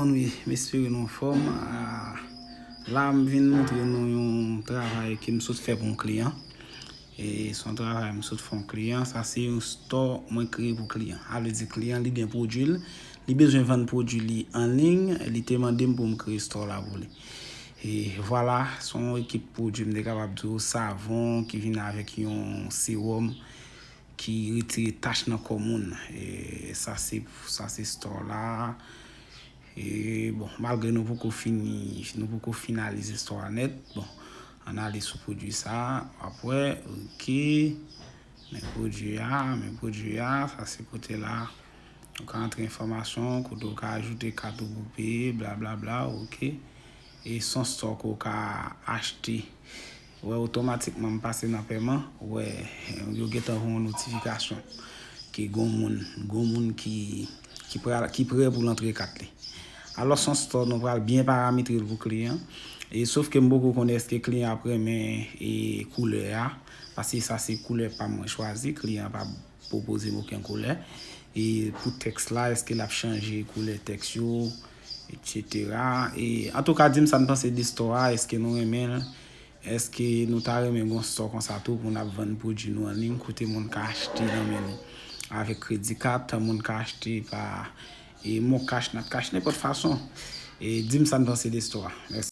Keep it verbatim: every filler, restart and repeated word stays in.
Bon, wi, m espere nou anfòm. Ah, la, m vin montre nou yon travay ke m sot fè pou yon kliyan. E se yon travay m sot fè yon kliyan. Sa se yon store mwen kreye pou kliyan. Sa vle di kliyan li gen pwodui l, li bezwen vann pwodui li an liy, li te mande m pou m kreye store la pou li. E vwala, se yon ekip pwodui, m te kapab di w, savon ki vin avèk yon sewòm ki retire tach nan kò moun. E sa se, sa se store la. E bon, malgre nou poko fini, nou poko finalize store la nèt, bon, ann ale sou pwodui sa, w ap wè, ok, men pwodui a, men pwodui a, sa se kote la, ou ka antre enfòmasyon, kote ou ka ajoute kat ou pou peye, blablabla, ok. E se yon store ke w ka achte. Wè, otomatikman m pase nan pèman, wè, yo gentan voye yon notifikasyon ke gon moun, gon moun ki, ki prè, ki prè pou l antre kat li. Alò, se yon store nou pral byen parametre l pou kliyan. E sof ke m poko konnen èske kliyan ap renmen e koulè a, paske sa se koulè pa m mwen chwazi, kliyan pa pwopoze m okenn koulè. E pou tèks la, èske l ap chanje koulè tèks yo, etsetera. E antouka, di m sa n panse de store a, èske nou renmen l? Èske nou ta renmen gon store konsa tou pou n ap vann pwodui nou an liy, kote moun ka achte nan men nou avèk kredi kat, moun ka achte pa e MonCash, NatCash, nenpòt fason? E di m sa n panse de store a. Mèsi.